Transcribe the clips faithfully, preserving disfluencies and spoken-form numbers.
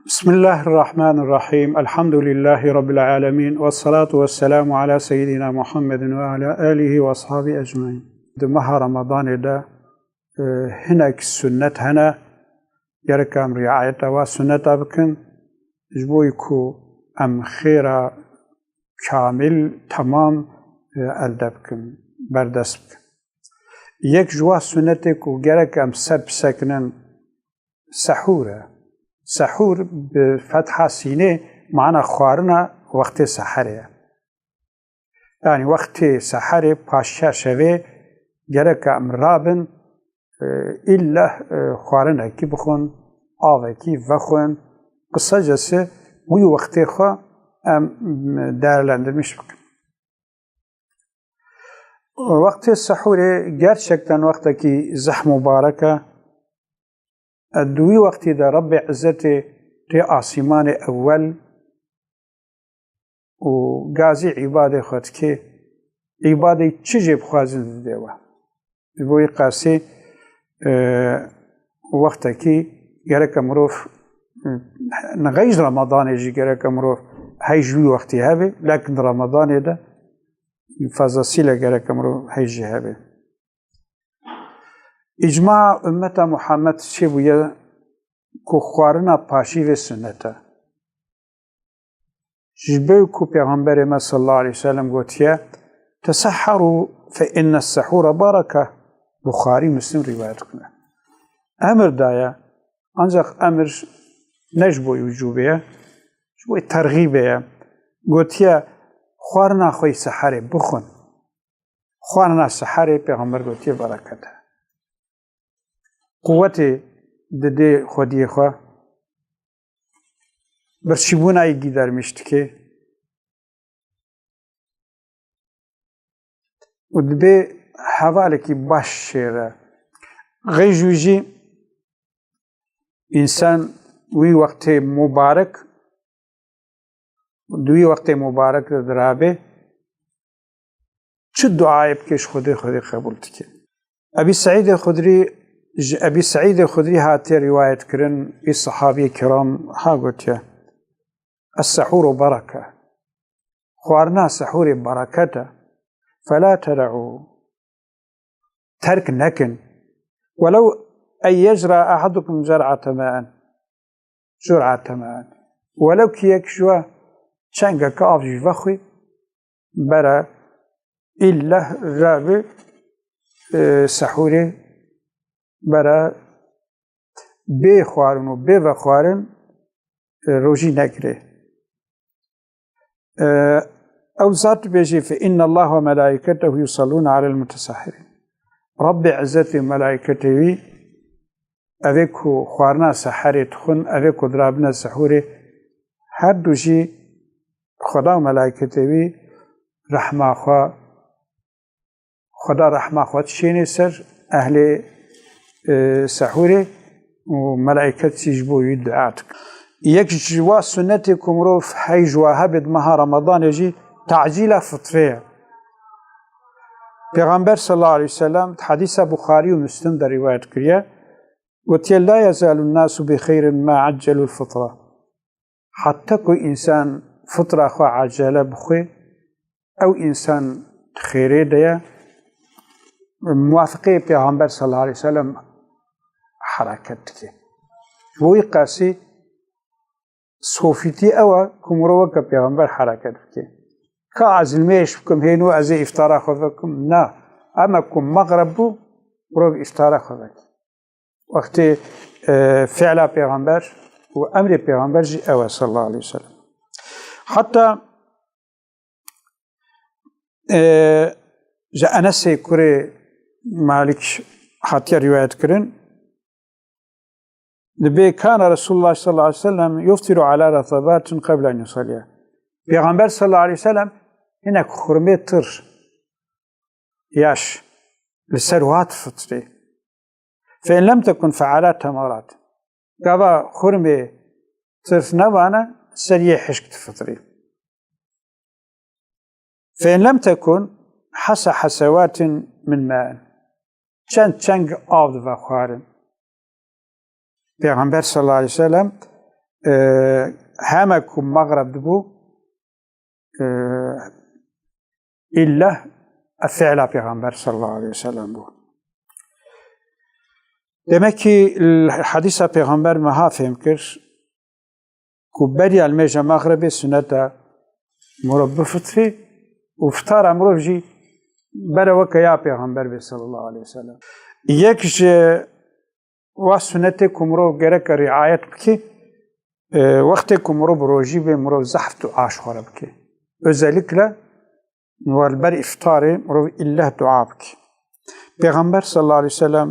Bismillahirrahmanirrahîm. Elhamdülillahî Rabbil alemin. Vessalatu vesselamu ala seyyidina Muhammedin ve ala alihi ve ashabi ecmaîn. Di meha Ramadanê de, e, hinek sunnet hene, gerek em riayeta wa sunneta bikin, ji bo ku em xêra kamil, temam, e, elde bikin, berdest bikin. Yek ji wa sunnetê ku gerek em ser bisekinin, sehûr e. Sehûr bi fetha sînê mana xwarina wextê seherê ye. Yanî wextê seherê paşiya şevê gerek em rabin, e, îlle, e, xwarinekî bixwin, avekî vexwin. Qisacesi wî wextê xwe em, m, değerlendirmiş bikin. Wextê sehûrê gerçekten wextekî zeh mubarek e. Di wî wextî de Rebbê Izzetê tê asîmanê ewel û gazî îbadê xwe dikê. Îbadê çi jê bixwazin dide we. Ji bo wî qasî, e, wextekî gereke mirov, e, nexeyj Ramadanê jî gereke mirov hey ji wî wextî hebe, lekin di Ramadanê de fazlasîle gereke mirov hey jî hebe. Îcma ummeta Muhammed çêbûye ku xwarina paşîvê sunnet e. Ji ber ku Pêxemberê me sallallahu aleyhi ve sellem gotiye, "Teseheru fe inne sehura bareke." Buxarî, Muslim rîwayet dikine. Emir daye, ancak emir ne ji bo wicûbê ye, ji bo terxîbê ye. Gotiye, "Xwarina xwe yî seherê bixwin." Xwarina seherê Pêxember gotiye bereket e. Quwetê didê xwediyê xwe, birçîbûna yî gîdermîş dike û dibê hevalekî baş şêre. Xêj wî jî însan wî wextê mubarek, di wî wextê mubarek de dirabe, çi duayê bike ji Xwedê, Xwedê qebûl dike. Ebî Seîdê Xudrî, ji Ebî Seîdê Xudrî hatiye rîwayet kirin, wî sehabiyê kiram ha gotiye, "Es-sehûru bereke." Xwarina sehûrê bereket e. "Fela teda'û." Terk nekin. "Welew en yecra ahadukum cer'ate ma'en." Jur'ate ma'en. Welew ki yek ji we çengeke av jî vexwî, bere îlle rabe, e, sehûrê, bere bê xwarin û bê vexwarin, e, rojî negirê. E, ew zat dibêjî, "Fe innallaha ve melaiketehu yusallûne alel mutesahirin." Rabbê Izzetê û melaiketê wî, evê ku xwarina seherê dixwin, evê ku dirabine sehûrê, her du jî Xweda û melaiketê wî rehma xwe, Xweda rehma xwe dişênê ser ehlê, e, sehûrê û melaîket jî ji bo wî dua dikin. Yek ji wa sunnetê ku mirov hey ji wa hebe di meha Remadanê jî tacîla fitrê ye. Pêxember sallallahu aleyhi ve sellem di hedîsa Buxarî û Muslim de rîwayet kiriye, gotiye, "La yezalun nasu bi xeyrin ma accelul fitra." Heta ku însan fitra xwe acele bixwe, ew însan di xêrê de ye, muwafiqê Pêxember sallallahu aleyhi ve sellem hereket dike. Ji bo wî qasî sofîtî ew e ku mirov weke Pêxember hereket bike. Ka ez nimêj bikim, hêno ez ê îftara xwe vekim? Na. Ema ku mexreb bû, mirov îftara xwe veke. Wextê, e, fiila Pêxember û emrê Pêxember jî ew e, sallallahu aleyhi ve sellem. Heta, e, ji Enesê kurê Malik hatiye rîwayet kirin, dibê, "Kana Resulullah sallallahu aleyhi ve sellem yuftiru ala ratabatin qabla en yusalliya." Pêxember sallallahu aleyhi ve sellem hinek xurmê tir, yaş, li ser wiha difitrê. "Fe in lem tekun fe ala temarat." Gava xurmê tir nebane, ser yê hişk difitrî. "Fe in lem tekun hasa hasewatin min ma'in." Çend çeng av dive xwarin. Pêxember sallallahu aleyhi ve sellem, e, heme ku mexreb dibû, e, îlleh ev fiila Pêxember sallallahu aleyhi ve sellem bû. Demek ki l-, hadîsa Pêxember me ha fêm kir ku beriya limêja mexrebê suneta mirov bifitrî û fitara mirov jî bere weke ya Pêxember bê sallallahu aleyhi ve sellem. Yek ji wa sunetê ku mirov gereke riayet bike, e, wextê ku mirov bi rojî bê, mirov zehf dua ji xwe re bike. Özellikle li ber îftarê mirov îlleh dua bike. Pêxember sallallahu aleyhi ve sellem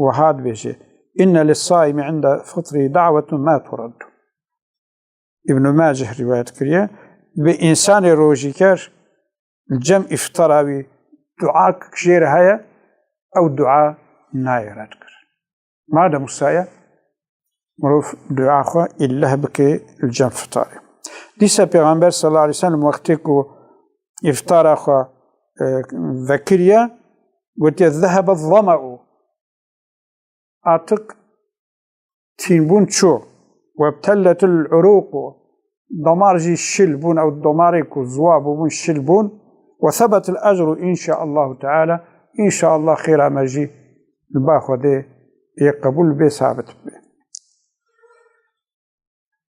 wiha dibêje: "Inne lis-saimi inde fitrî da'wetun ma turaddu." Îbn Maceh rîwayet kiriye. Bi însanê rojîker li cem îftara wî duayek jê re heye, ew dua nayê redkirin. Madem wisa ye, mirov dua xwe îlleh bike li cem fitarê. Dîsa Pêxember sallallahu aleyhi ve sellem wextê ku îftara xwe, e, vekiriye, gotiye: "Zehebe zama'u." Artık tînbûn çû. "Webtelletil uruqu." Damar jî şil bûn, ew damarê ku ziwa bûbûn şil bûn. "Ve sebetil ecru inşaallahu teala." İnşallah xêra me jî li ba Xwedê yê qebûl bê, sabit bê.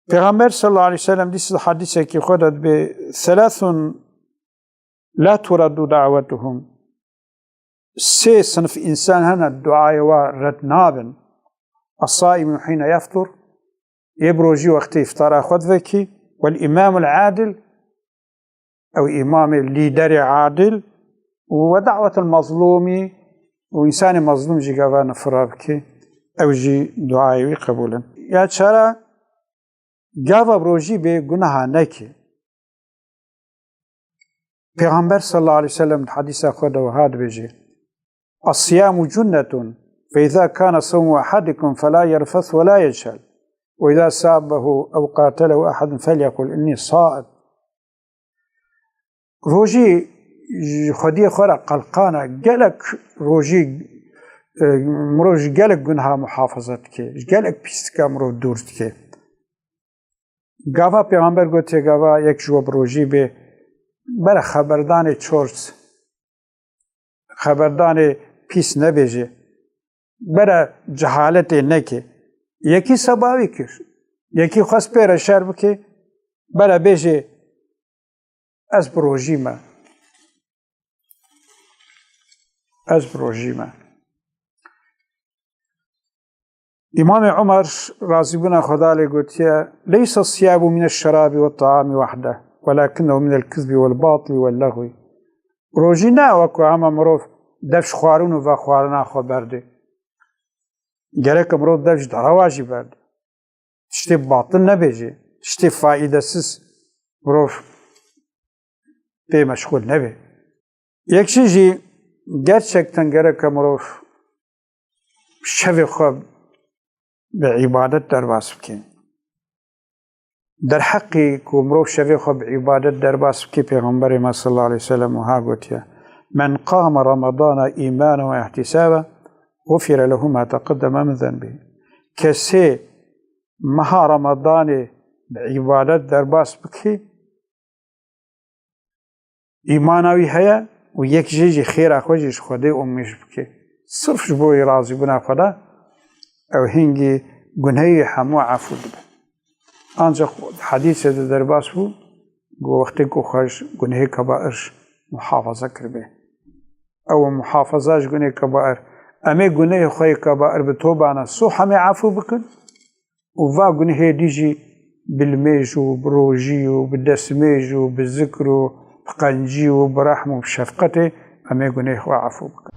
Pêxember sallallahu aleyhi ve sellem dîsa hadîsekî xwe de dibê: "Selasun la turaddu da'wetuhum." Sê sinf însan hene duayê wa red nabin. "Es-saimu hîne yeftur", yê bi rojî wextê îftara xwe divekî, "wel imamul adil", ew îmamê, lîderê adil, û "we da'wetul mazlûmî", û însanê mazlûm jî gava nifira bike, ew jî duayê wî qebûl in. Ya çara gava bi rojî bê gunaha neke. Pêxember sallallahu aleyhi ve sellem di hadîsa xwe de wiha dibêje: "Es-siyamu cunnetun, fe izâ kâne savmu ehadikum felâ yerfes ve lâ yechel, ve izâ sabbehu ew qatelehu ehadun felyekul inni saim." Rojî ji xwediyê xwe re qelqan e. Gelek rojî, e, mirov ji gelek gunha muhafaza dike, ji gelek pîstika mirov dûr dike. Gava Pêxember gotiye, gava yek ji we bi rojî bê, bere xeberdanê çort, xeberdanê pîs nebêje, bere cehaletê neke. Yekî sebawî kir, yekî xwest pê re şer bike, bere bêje, "Ez bi rojî me, ez bi rojî me." Îmamê Umer, razîbûna Xweda lê, gotiye: "Leyse siyamu mine şerabi ve taami wahde, welakinnehu minel kizbi vel batili vel lehwi." Rojî ne wek ku hema mirov dev ji xwarin û vexwarina xwe berdê. Gereke mirov dev ji derewa jî berdê. Tiştê batil nebêjê, tiştê faîdesiz mirov pê meşxûl nebe. Yek jî jî gerçekten gereke mirov şevê xwe bi îbadet derbas bike. Derheqî ku mirov şevê xwe bi îbadet derbas bike, Pêxemberê me sallallahu aleyhi ve sellem wiha gotiye: "Men qame Ramadana îmanen ve ihtisaben, gufire lehu ma teqeddeme min zenbî." Kesê meha Ramadanê bi îbadet derbas bike, îmana wî heye û yek jê jî xêra xwe jî ji Xwedê umîj bike, sirf ji bo razîbûna Xweda, ew hingî gunehê wî hemû efû dibe. Ancaq di hedîsê de derbas bû, ku wextê ku xwe ji gunehê kebair muhafaza kiribe. Ew muhafaza ji gunehê kebair. Em ê gunehê xwe yê kebair bi tobana sih hemê efû bikin û va gunehê dî jî bi limêj û bi rojî û bi destmêj û bi zikr û bi qencî û bi rehm û bi şefqetê em ê gunehê xwe efû bikin.